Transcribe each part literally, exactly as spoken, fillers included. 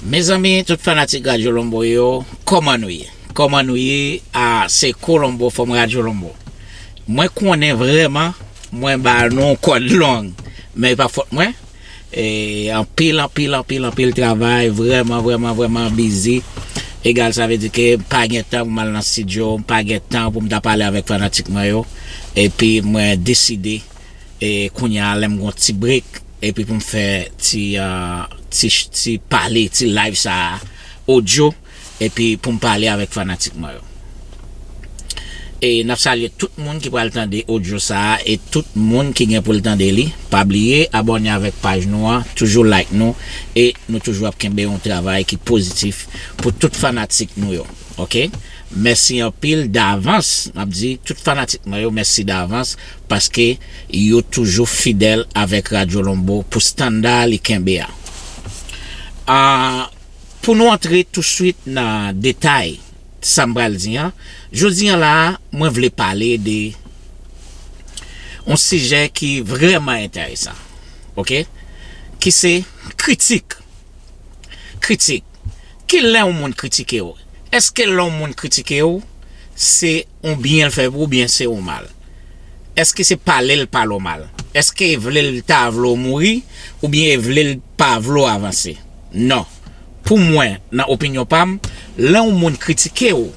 Mezanmi, tout fanatik Radyo Lonbo yo, kòman nou ye? Kòman nou ye? A, se Kolonbo from Radyo Lonbo. Mwen konnen vrèman, mwen ba nou kòd long, men e pa fòt mwen. E, anpil, anpil, anpil, anpil travay, vrèman, vrèman, vrèman bizi. Egal, sa vle di ke m pa gen tan pou m al nan estidyo, m pa gen tan pou m ta pale avèk fanatik mwen yo. Epi mwen deside, e, kounye a, lè m gon ti break, epi pou m fè ti, ah, ti, ti pale, ti live sa a, odyo, epi pou m pale avèk fanatik mwen yo. E n ap salye tout moun ki pral tande odyo sa a e tout moun ki gen pou l tande li. Pa bliye abòne avèk paj nou an, toujou like nou, e nou toujou ap kenbe yon travay ki pozitif pou tout fanatik nou yo. Oke? Mèsi anpil davans. M ap di tout fanatik mwen yo mèsi davans paske yo toujou fidèl avèk Radyo Lonbo pou estanda li kenbe a. Ah, pou nou antre touswit nan detay sa m pral di an, jodi an la, mwen vle pale de yon sijè ki vrèman enteresan, oke? Ki se kritik. Kritik. Ki lè yon moun kritike w? Èske lè yon moun kritike w, se yon byen l fè pou ou oubyen se yon mal? Èske se pale l pale w mal? Èske e vle l ta vle w mouri oubyen e vle l pa vle w avanse? Non. Pou mwen, nan opinyon pa m, lè yon moun kritike w,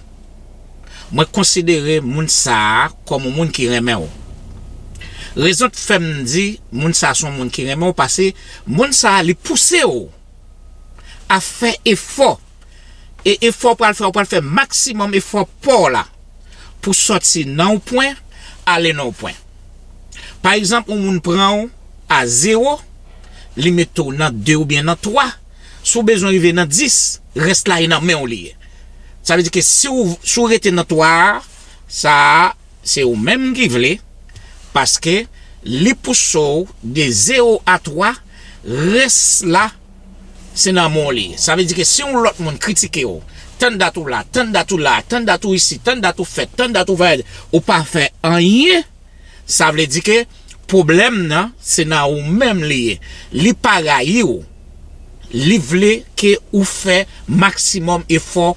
mwen konsidere moun sa a kòm yon moun ki renmen w. Rezon k fè m di moun sa a se yon moun ki renmen w, paske moun sa a, li pouse w a fè efò. E efò w pral fè, ou pral fè maksimòm efò pa w la pou sòti nan yon pwen, ale nan yon pwen. Pa egzanp, yon moun pran w a zewo, li mete w nan de oubyen nan twa. Si w bezwen rive nan dis, rès la e nan men w li ye. Sa vle di ke si w, si w rete nan twa a, sa a, se ou menm ki vle, paske li pouse w de zewo a twa, rès la, se nan men w li ye. Sa vle di ke si yon lòt moun kritike w, tann dat ou la, tann dat ou la, tann dat ou isit, tann dat ou fèt, tann dat ou vwayaj, ou pa fè anyen, sa vle di ke pwoblèm nan, se nan ou menm li ye. Li pa rayi w. Li vle ke ou fè maksimòm efò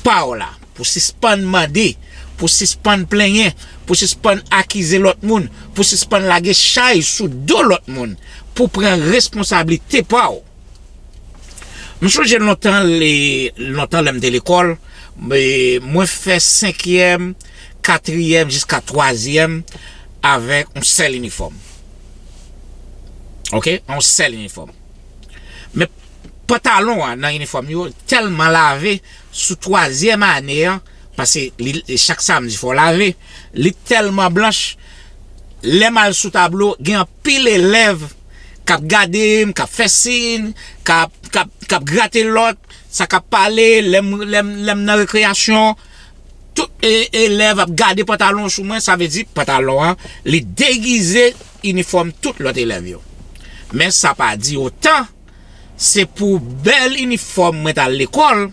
pa w la. Pou sispann mande, pou sispann plenyen, pou sispann akize lòt moun, pou sispann lage chay sou do lòt moun, pou pran responsablite pa w. M sonje lontan, le, lontan lè m te lekòl, me, mwen fè senkyèm, katriyèm jiska twazyèm avèk yon sèl inifòm. Oke? Yon sèl inifòm. Men pantalon an nan inifòm yo tèlman lave sou twazyèm ane an, paske li, chak samdi fò w lave, li tèlman blanch, lè m al sou tablo, gen anpil elèv k ap gade m, k ap fè siy, k ap, k ap, k ap grate lòt, sa k ap pale, lè m, lè m, lè m nan rekreyasyon, tout e, elèv ap gade pantalon sou mwen, sa vle di pantalon an, li degize inifòm tout lòt elèv yo. Men sa pa di otan, se pou bèl inifòm mwen t al lekòl,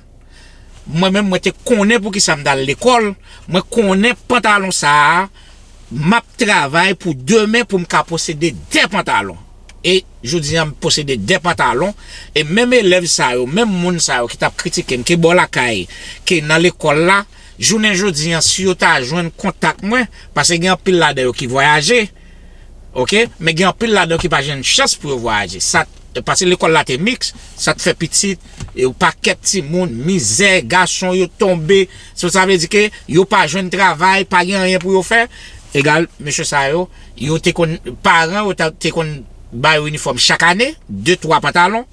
mwen menm mwen te konnen poukisa m t al lekòl, mwen konnen pantalon sa a, m ap travay pou demen pou m ka posede de pantalon. E jodi a, m posede de pantalon. E menm elèv sa yo, menm moun sa yo ki t ap kritike m, ke bò lakay, ke nan lekòl la, jounen jodi a, si yo ta jwenn kontak mwen, paske gen anpil ladan yo ki vwayaje, oke? Men gen anpil ladan yo ki pa jwenn chans pou yo vwayaje. Sa, paske lekòl la te miks, sa t fè pitit, e yon pakèt timoun, mizè, gason yo tonbe, so, sa vle di ke yo pa jwenn travay, pa gen anyen pou yo fè. Egal, mesye sa yo, yo te konn, paran yo ta, te konn ba yo inifòm chak ane, de, twa pantalon.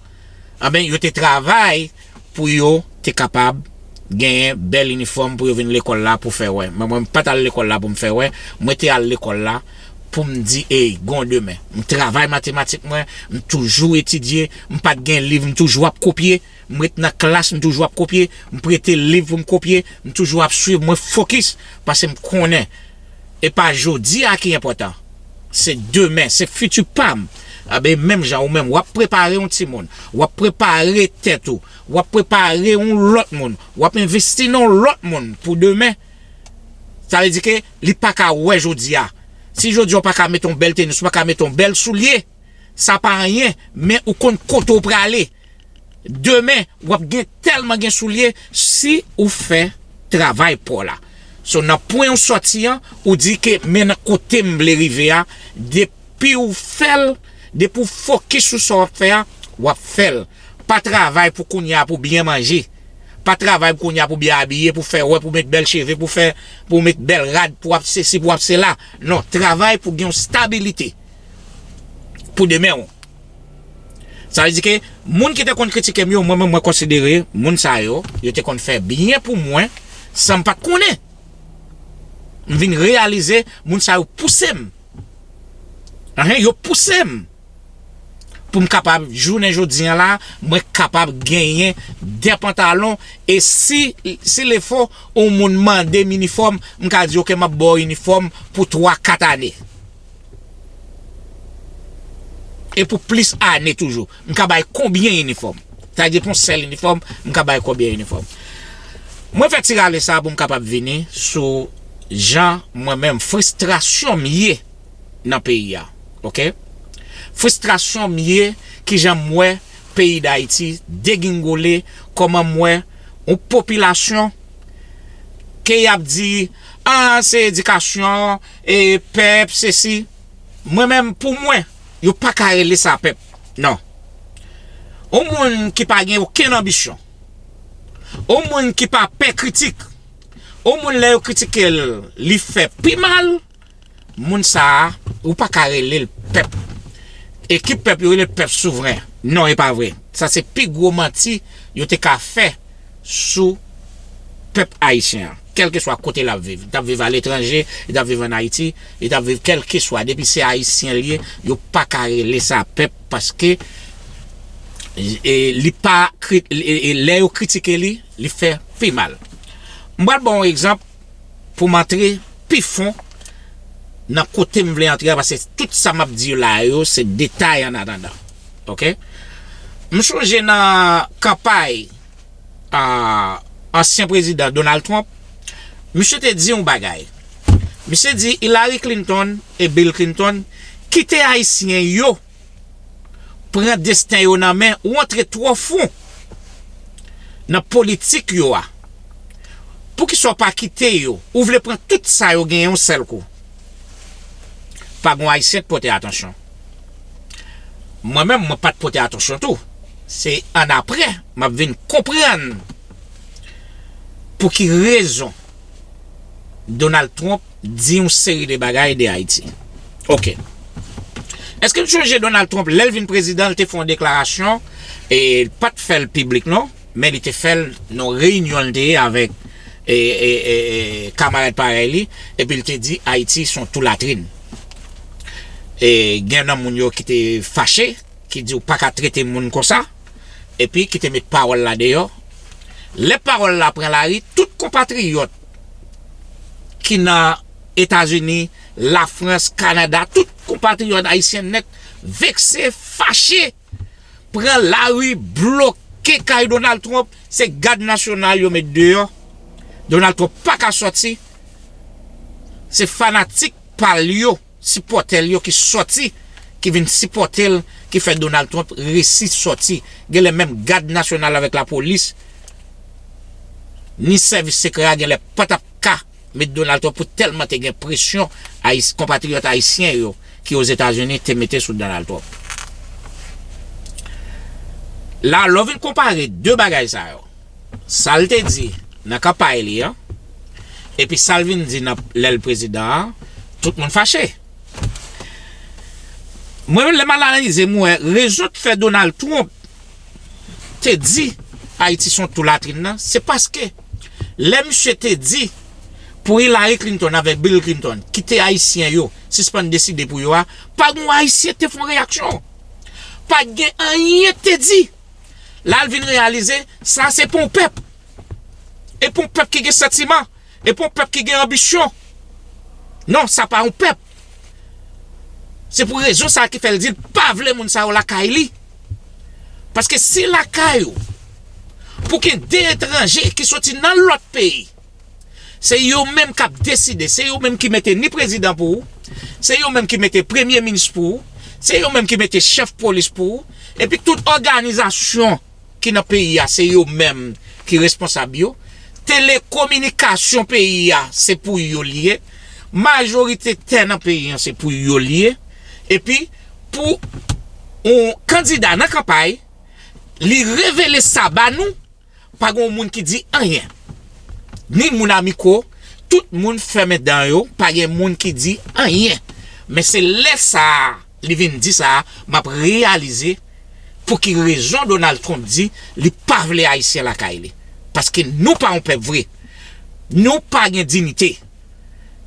Anben, yo te travay pou yo te kapab genyen bèl inifòm pou yo vin lekòl la pou fè wè. Men mwen, m pa t al lekòl la pou m fè wè. Mwen te al lekòl la pou m di, ey, gon demen. M travay matematik mwen, m toujou etidye, m pa t gen liv, m toujou ap kopye. M ret nan klas, m toujou ap kopye. M prete liv pou m kopye. M toujou ap swiv. Mwen fokis paske m konnen e pa jodi a ki enpòtan. Se demen, se fiti pa m. Anben, menm jan ou menm, w ap prepare yon timoun, w ap prepare tèt ou, w ap prepare yon lòt moun, w ap envesti nan yon lòt moun pou demen. Sa vle di ke li pa ka wè jodi a. Si jodi a w pa ka mete yon bèl tenis, w pa ka mete yon bèl soulye, sa pa anyen, men ou konn kote w prale. Demen, w ap gen tèlman gen soulye si ou fè travay pa w la. So, nan pwen ou sòti an, ou di ke men nan kote m vle rive a, depi ou fè l, depi ou fokis sou sa w ap fè a, w ap fè l. Pa travay pou kounye a pou byen manje. Pa travay pou kounye a pou byen abiye, pou fè wè, pou met bèl cheve, pou fè, pou met bèl rad, pou w ap sesi, pou w ap sela. Non, travay pou gen yon stabilite pou demen w. Sa vle di ke moun ki te konn kritike m yo, mwen menm mwen konsidere moun sa yo, yo te konn fè byen pou mwen san m pa t konnen. M vin reyalize moun sa yo pouse m. Anhen, yo pouse m pou m kapab, jounen jodi an la, mwen kapab genyen de pantalon. E si, si lefo yon moun mande m inifòm, m ka di, "Oke, m ap ba w inifòm pou twa, kat ane." E pou plis ane toujou. M ka bay konbyen inifòm? Sa vle di pou yon sèl inifòm, m ka bay konbyen inifòm? Mwen fè ti rale sa pou m kapab vini sou jan mwen menm, fristrasyon m ye nan peyi a. Oke? Fristrasyon m ye, kijan m wè peyi Dayiti degingole, kòman m wè yon popilasyon ke y ap di, "Ah, se edikasyon, e pèp, sesi." Mwen menm, pou mwen, yo pa ka rele sa pèp. Non. Yon moun ki pa gen okenn anbisyon, yon moun ki pa pè kritik, yon moun lè yo kritike l, li fè pi mal, moun sa a, ou pa ka rele l pèp. E ki pèp? Yo rele l pèp souvren. Non, e pa vre. Sa se pi gwo manti yo te ka fè sou pèp ayisyen an. Kèlkeswa kote l ap viv, li t ap viv aletranje, li t ap viv ann Ayiti, li t ap viv kèlkeswa, depi se ayisyen l ye, yo pa ka rele sa pèp, paske, e, li pa kri-, e, e, lè yo kritike li, li fè pi mal. M pral ba w yon egzanp pou m antre pi fon nan kote m vle antre a, paske tout sa m ap di la yo, se detay an atandan. Oke? M chonje nan kanpay, a, ansyen prezidan Donald Trump, misye te di yon bagay. Misye di Hillary Clinton e Bill Clinton kite ayisyen yo pran desten yo nan men, ou antre twò fon nan politik yo a. Poukisa w pa kite yo? Ou vle pran tout sa yo genyen yon sèl kou. Pa gen ayisyen t pote atansyon. Mwen menm, mwen pa t pote atansyon tou. Se annapre, m ap vin konprann pou ki rezon Donald Trump di yon seri de bagay de Ayiti. Oke. Èske n sonje Donald Trump, lè l vin prezidan, l te fè yon deklarasyon, e l pa t fè l piblik non, men li te fè l nan yon reyinyon l te ye avèk, e, e, e, e, kamarad parèy li, epi l te di Ayiti se yon tou latrin. E gen nan moun yo ki te fache, ki di w pa ka trete moun konsa, epi ki te met pawòl la deyò. Lè pawòl la pran lari, tout konpatriyòt ki nan Etazini, Lafrans, Kanada, tout konpatriyòt ayisyen nèt vekse, fache, pran lari, bloke kay Donald Trump, se gad nasyonal yo met deyò. Donald Trump pa ka sòti. Se fanatik pa l yo, sipòtè l yo ki sòti, ki vin sipòte l, ki fè Donald Trump resi sòti. Genlè menm gad nasyonal avèk lapolis, ni sèvis sekrè a genlè pa t ap ka met Donald Trump pou tèlman te gen presyon Ayis-, konpatriyòt ayisyen yo ki Ozetazini te mete sou Donald Trump. La, lè w vin konpare de bagay sa yo, sa l te di nan kanpay li an, epi sa l vin di nan lè l prezidan an, tout moun fache. Mwen menm, lè m al analize, m wè rezon k fè Donald Trump te di Ayiti se yon tou latrin nan, se paske lè misye te di pou Hillary Clinton avèk Bill Clinton kite ayisyen yo sispann deside pou yo a, pa gen yon ayisyen te fè yon reyaksyon. Pa gen anyen te di. La l vin reyalize, sa se pa yon pèp. E pa yon pèp ki gen santiman. E pa yon pèp ki gen anbisyon. Non, sa pa yon pèp. Se pou rezon sa ki fè l di l pa vle moun sa yo lakay li. Paske si lakay ou, pou gen de etranje ki soti nan lòt peyi, se yo menm k ap deside, se yo menm ki mete ni prezidan pou ou, se yo menm ki mete premye minis pou ou, se yo menm ki mete chèf polis pou ou, epi tout òganizasyon ki nan peyi a, se yo menm ki responsab yo. Telekominikasyon peyi a, se pou yo l ye. Majorite tè nan peyi a, se pou yo l ye. Epi, pou yon kandida nan kanpay, li revele sa ba nou, pa gen yon moun ki di anyen. Ni moun amiko, tout moun fèmen dan yo, pa gen moun ki di anyen. Men se lè sa a, li vin di sa a, m ap reyalize pou ki rezon Donald Trump di li pa vle Ayisyen lakay li. Paske nou pa yon pèp vre. Nou pa gen diyite.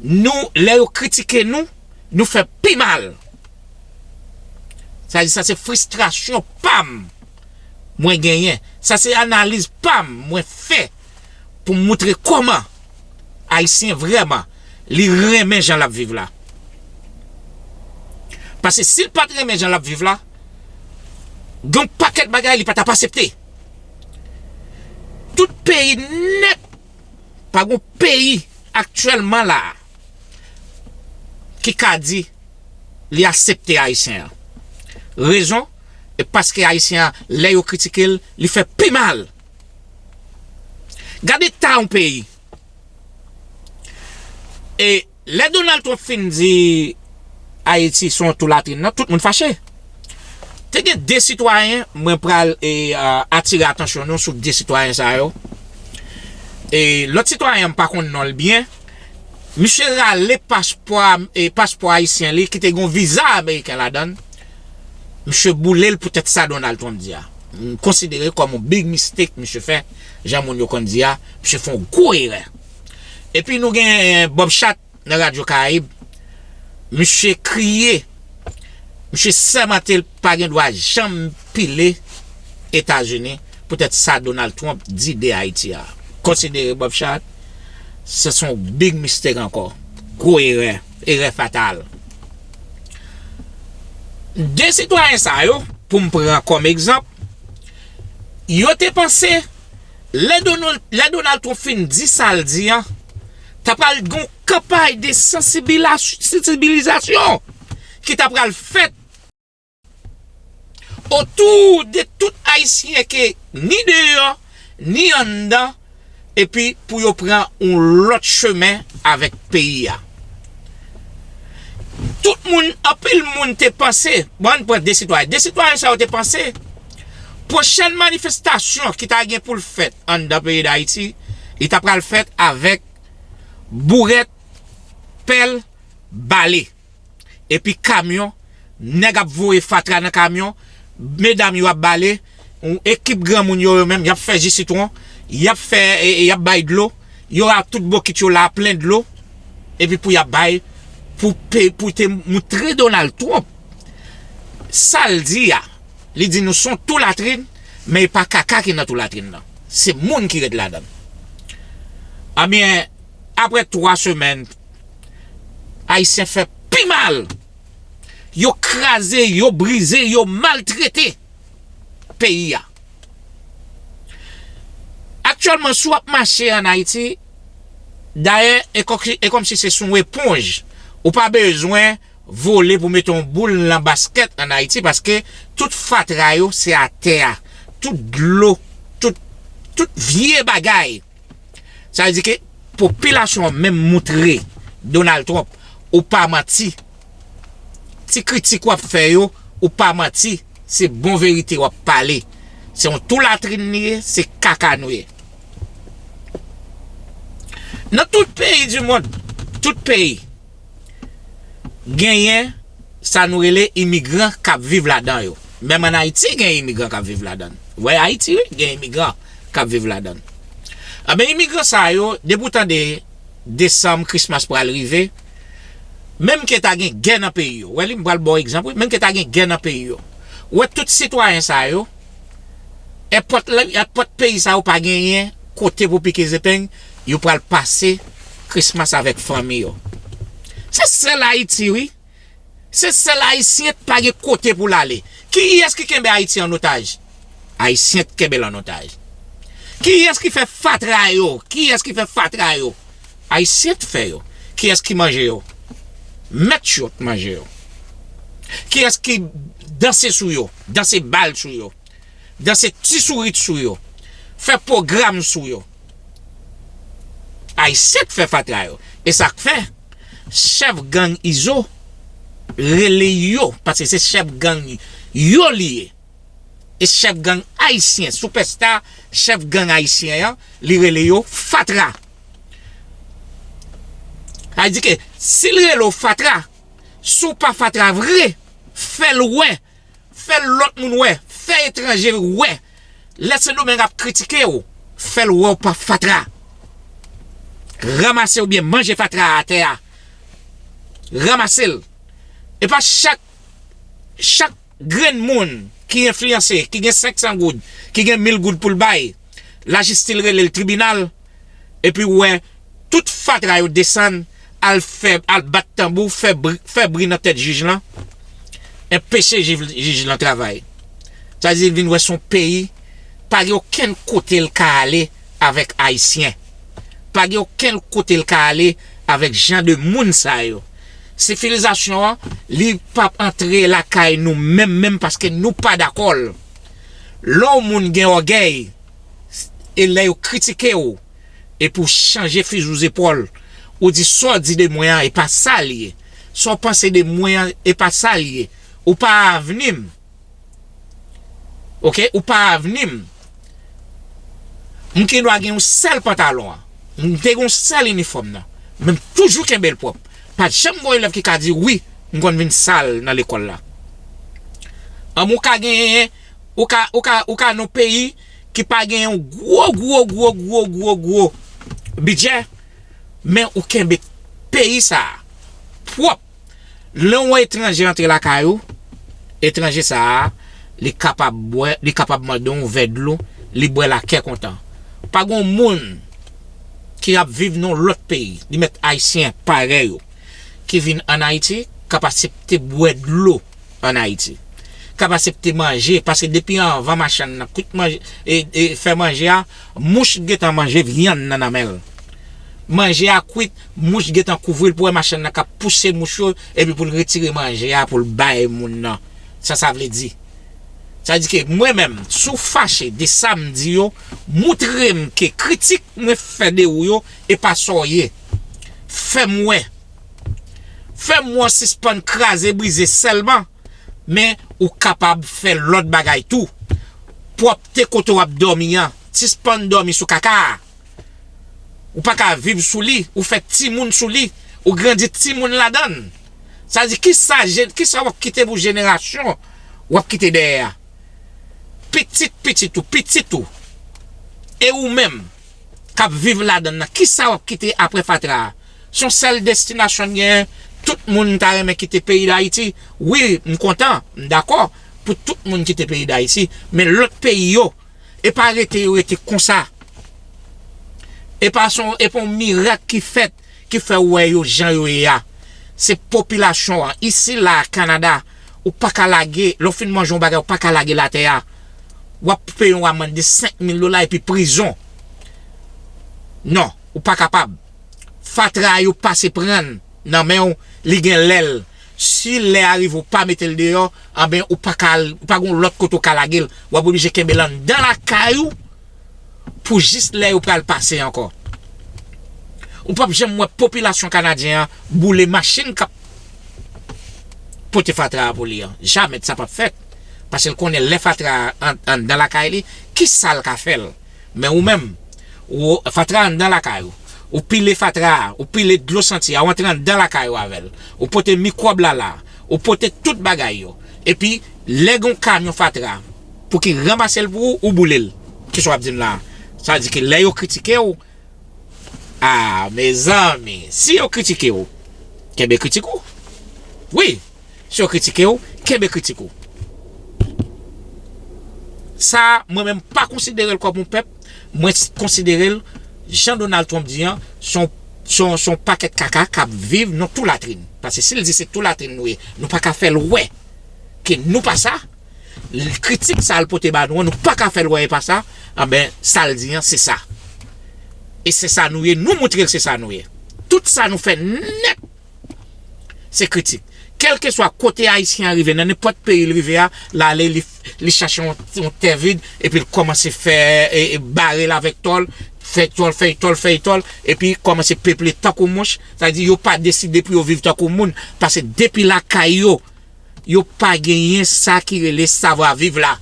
Nou, lè yo kritike nou, nou fè pi mal. Sa di sa se fristrasyon pa m mwen genyen. Sa se analiz pa m mwen fè pou m moutre kòman Ayisyen vrèman li renmen jan l ap viv la. Paske si l pa t renmen jan l ap viv la, gen yon pakèt bagay li pa t ap aksepte. Tout peyi nèt, pa gen yon peyi aktyèlman la a ki ka di li aksepte Ayisyen an. Rezon, e paske Ayisyen an, lè yo kritike l, li fè pi mal. Gade ta yon peyi. E lè Donald Trump fin di Ayiti se yon tou latrin nan, tout moun fache. Te gen de sitwayen, mwen pral e, a, atire atansyon nou sou de sitwayen sa yo. E lòt sitwayen, m pa konn non l byen. Misye rale paspò, e, paspò ayisyen li ki te gen yon viza ameriken ladan l. Misye boule l poutèt sa Donald Trump di a. M konsidere kòm yon big mistake misye fè, jan moun yo konn di a, misye fè yon gwo erè. Epi nou gen, e, Bob Chat nan Radyo Karayib. Misye kriye. Misye sèmante l pa gen dwa janm pile Etazini poutèt sa Donald Trump di de Ayiti a. Konsidere Bob Chat, se se yon big mistake ankò. Gwo erè, erè fatal. De sitwayen sa yo, pou m pran kòm egzanp, yo te panse lè Donald, lè Donald Trump fin di sa l di an, ta pral gen yon kanpay de sansibilas-, sansibilizasyon ki ta pral fèt otou de tout Ayisyen ke ni deyò, ni anndan, epi pou yo pran yon lòt chemen avèk peyi a. Tout moun, anpil moun te panse, bon, ann pran de sitwayen. De sitwayen sa yo te panse, pwochèn manifestasyon ki ta gen pou l fèt anndan peyi Dayiti, li ta pral fèt avèk bourèt, pèl, bale. Epi kamyon, nèg ap voye fatra nan kamyon, medam yo ap bale, yon ekip granmoun yo, yo menm, y ap fè ji sitwon, y ap fè, e, e, y ap bay dlo, yo a tout bokit yo la plen dlo, epi pou y ap bay, pou pe-, pou te moutre Donald Trump sa l di a. Li di nou se yon tou latrin, men e pa kaka ki nan tou latrin nan. Se moun ki ret ladan l. Ebyen, apre twa semèn, Ayisyen fè pi mal. Yo kraze, yo brize, yo maltrete peyi a. Aktyèlman, si w ap mache ann Ayiti, dayè, e kòm, e kòmsi se sou yon eponj. Ou pa bezwen vole pou mete yon boul nan baskèt ann Ayiti, paske tout fatra yo se atè a. Tout dlo, tout, tout vye bagay. Sa vle di ke popilasyon an menm moutre Donald Trump, ou pa manti. Ti kritik w ap fè yo, ou pa manti. Se bon verite w ap pale. Se yon tou latrin li ye, se kaka nou ye. Nan tout peyi di mond, tout peyi, genyen sa nou rele imigran k ap viv ladan yo. Menm ann Ayiti, gen imigran k ap viv ladan l. Ou wè Ayiti, wi, gen imigran k ap viv ladan l. Anben, imigran sa yo, depi w tande desanm, Christmas pral rive, menm ke ta gen gè nan peyi yo, wè li, m pral ba w egzanp, wi, menm ke ta gen gè nan peyi yo, ou wè tout sitwayen sa yo, èpòt la, èpòt peyi sa yo pa genyen kote pou pike zepeng, yo pral pase Christmas avèk fanmi yo. Se sèl Ayiti, wi. Se sèl Ayisyen k pa gen kote pou l ale. Kiyès ki kenbe Ayiti an otaj? Ayisyen k kenbe l an otaj. Kiyès ki fè fatra yo? Kiyès ki fè fatra yo? Ayisyen k fè yo. Kiyès ki manje yo? Mèt yo k manje yo. Kiyès ki danse sou yo? Danse bal sou yo. danse ti sourit sou yo, fè pwogram sou yo. Ayisyen k fè fatra yo. E sa k fè chèf gang Izo rele yo, paske se chèf gang yo li ye. E chèf gang ayisyen, sipèsta chèf gang ayisyen an, li rele yo fatra. Sa di ke si l rele w fatra, si w pa fatra vre, fè l wè, fè lòt moun wè, fè etranje wè. Lè Sendomeng ap kritike w, fè l wè w pa fatra. Ranmase oubyen manje fatra a atè a. Ranmase l. E pa chak, chak grenn moun ki enfliyanse, ki gen senk san goud, ki gen mil goud pou l bay, lajistis rele l tribinal, epi w wè tout fatra yo desann, al fè, al bat tanbou, fè bri, fè bri nan tèt jij lan, enpeche jij, jij lan travay. Sa di l vin wè se yon peyi, pa gen okenn kote l ka ale avèk Ayisyen. Pa gen okenn kote l ka ale avèk jan de moun sa yo. Sivilizasyon an, li p ap antre lakay nou menm, menm paske nou pa dakò l. Lè yon moun gen ògèy, e lè yo kritike w, epi w chanje fizi w zepòl, ou di sa w di de mwen an, e pa sa l ye. Sa w panse de mwen an, e pa sa l ye. Ou pa avni m. Oke, ou pa avni m. M gen dwa gen yon sèl pantalon an. M te gen yon sèl inifòm nan. Men m toujou kenbe l pwòp. Pa t janm gen yon elèv ki ka di, wi, m konn vin sal nan lekòl la. An, ou ka genyen, ou ka, ou ka, ou ka nan yon peyi ki pa gen yon gwo, gwo, gwo, gwo, gwo, gwo bidjè, men ou kenbe peyi sa a pwòp. Lè yon etranje antre lakay ou, etranje sa a, li kapab bwè, li kapab mande yon vè dlo, li bwè l a kè kontan. Pa gen yon moun ki ap viv nan yon lòt peyi, li mèt ayisyen parèy ou, ki vin ann Ayiti, k ap aksepte bwè dlo ann Ayiti, k ap aksepte manje, paske depi anvan machann nan kwit manje, e, e fè manje a, mouch gentan manje vyann nan nan men l. Manje a kwit, mouch gentan kouvri l, pou wè machann nan k ap pouse mouch yo, epi pou l retire manje a, pou l bay moun nan. Sa sa vle di? Sa di ke mwen menm, si w fache de sa m di yo, moutre m ke kritik mwen fè de ou yo, e pa sa w ye. Fè m wè. Fè m wè w sispann kraze brize sèlman, men ou kapab fè lòt bagay tou. Pwòpte kote w ap dòmi an, sispann dòmi sou kaka a. Ou pa ka viv sou li, ou fè timoun sou li, ou grandi timoun ladan l. Sa di, kisa, je- kisa w ap kite pou jenerasyon w ap kite dèyè a? Pitit pitit ou, pitit ou, e ou menm k ap viv ladan l nan, kisa w ap kite apre fatra a? Se yon sèl destinasyon n genyen, tout moun ta renmen kite peyi Dayiti. Wi, m kontan, m dakò pou tout moun kite peyi Dayiti, men lòt peyi yo, e pa rete yo rete konsa. E pa son, e pa yon mirak ki fèt, ki fè w wè yo jan yo ye a. Se popilasyon an. Isi la a Kanada, ou pa ka lage, lè w fin manje yon bagay, ou pa ka lage l atè a. W ap peye yon amann de senk mil dola epi prizon. Non, ou pa kapab. Fatra a yo pase pran nan men w, li gen lèl. Si lè a rive ou pa mete l deyò, anben ou pa ka al, ou pa gen lòt kote ou ka lage l. W ap oblije kenbe l anndan lakay ou pou jis lè yo pral pase ankò. Ou p ap janm wè popilasyon kanadyen an boule machin k ap pote fatra a pou li an. Jamè sa p ap fèt. Paske l konnen lè fatra a an- anndan lakay li, kisa l ka fè l? Men ou menm, ou fatra anndan lakay ou. Ou pile fatra a, ou pile dlo santi a, ou antre anndan lakay ou avè l. Ou pote mikwòb la la, ou pote tout bagay yo. Epi, lè gen yon kamyon fatra, pou ki ranmase l pou ou, ou boule l. Kisa w ap di m la a? Sa di ke lè yo kritike w, a, mezanmi, si yo kritike w, kenbe kritik ou. Wi, si yo kritike w, kenbe kritik ou. Sa, mwen menm pa konsidere l kòm yon pèp, mwen s- konsidere l, jan Donald Trump di an, se yon, se yon, se yon pakèt kaka k ap viv nan tou latrin. Paske si l di se tou latrin nou ye, nou pa ka fè l wè ke nou pa sa, l- kritik sa l pote ba nou an, nou pa ka fè l wè e pa sa, anben, sa l di an, se sa. E se sa nou ye, nou montre l se sa nou ye. Tout sa nou fè nèt, se kritik. Kèlkeswa kote Ayisyen an rive, nan nenpòt peyi l rive a, l ale, li, li chache yon, yon tè vid, epi l kòmanse fè, e, e, bare l avèk tòl, fè tòl, fè tòl, fè tòl, epi kòmanse peple tankou mouch. Sa vle di, yo pa deside pou yo viv tankou moun, paske depi lakay yo, yo pa genyen sa ki rele savwa viv la.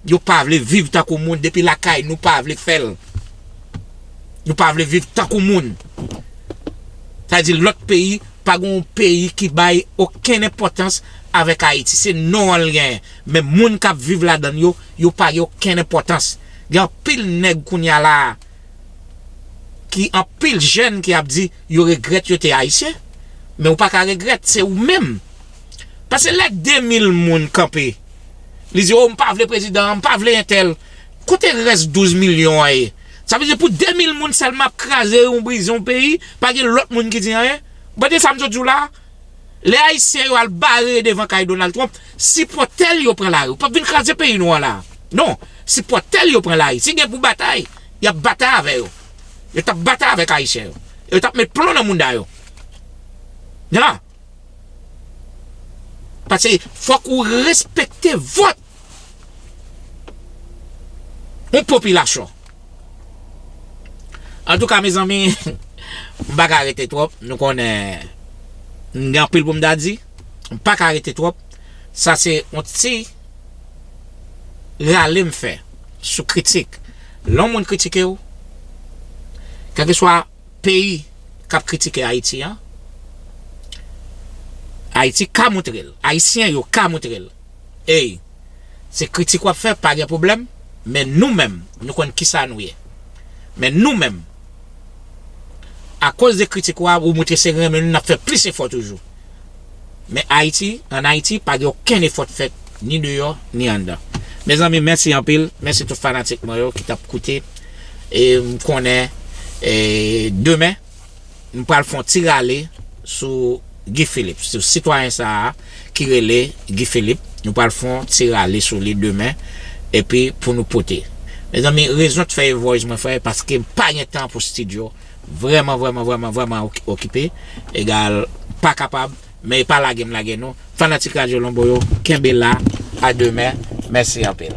Yo pa vle viv tankou moun, depi lakay nou pa vle fè l. Nou pa vle viv tankou moun. Sa vle di lòt peyi, pa gen yon peyi ki bay okenn enpòtans avèk Ayiti. Se non an l genyen. Men moun k ap viv ladan l yo, yo pa gen okenn enpòtans. Gen anpil nèg kounye a la a, ki anpil jèn ki ap di yo regrèt yo te Ayisyen. Men ou pa ka regrèt, se ou menm. Paske lè de mil moun kanpe, li di, "O, m pa vle prezidan an, m pa vle entèl." Kote rès douz milyon an ye? Sa vle di pou de mil moun sèlman ap kraze yon, brize yon peyi, pa gen lòt moun ki di anyen? Ou tande sa m sot di w la? Lè Ayisyen yo al bare devan kay Donald Trump, sipòtè l yo pran lari. Ou p ap vin kraze peyi nou an la. Non, sipòtè l yo pran lari. Si gen pou batay, y ap batay avè yo. Yo t ap batay avèk Ayisyen yo. Yo t ap met plon nan mounda yo. Nan. Paske fòk ou respekte vòt yon popilasyon. Antouka, mezanmi, m pa ka rete twòp. Nou konnen m gen anpil pou m ta di. M pa ka rete twòp. Sa se yon ti rale m fè sou kritik. Lè yon moun kritike w, kèlkeswa peyi k ap kritike Ayiti an, Ayiti ka montre l. Ayisyen yo ka montre l. Ey, se kritik w ap fè, pa gen pwoblèm, men nou menm, nou konn kisa nou ye. Men nou menm, akoz de kritik w a, ou montre se renmen nou, n ap fè plis efò toujou. Men Ayiti, ann Ayiti, pa gen okenn efò k fèt, ni deyò, ni anndan. Mezanmi, mèsi anpil. Mèsi tout fanatik mwen yo ki t ap koute. E m konnen, e, demen, m pral fè yon ti rale sou Guy Philippe, sou sitwayen sa a ki rele Guy Philippe. Nou pral fè yon ti rale sou li demen, epi pou nou pote. Mezanmi, rezon k fè e voice mwen fè, paske m pa gen tan pou studio. Vrèman, vrèman, vrèman, vrèman oki-, okipe. Egal, pa kapab, men e pa lage m lage nou. Fanatik Radyo Lonbo yo, kenbe la. A demen. Mèsi anpil.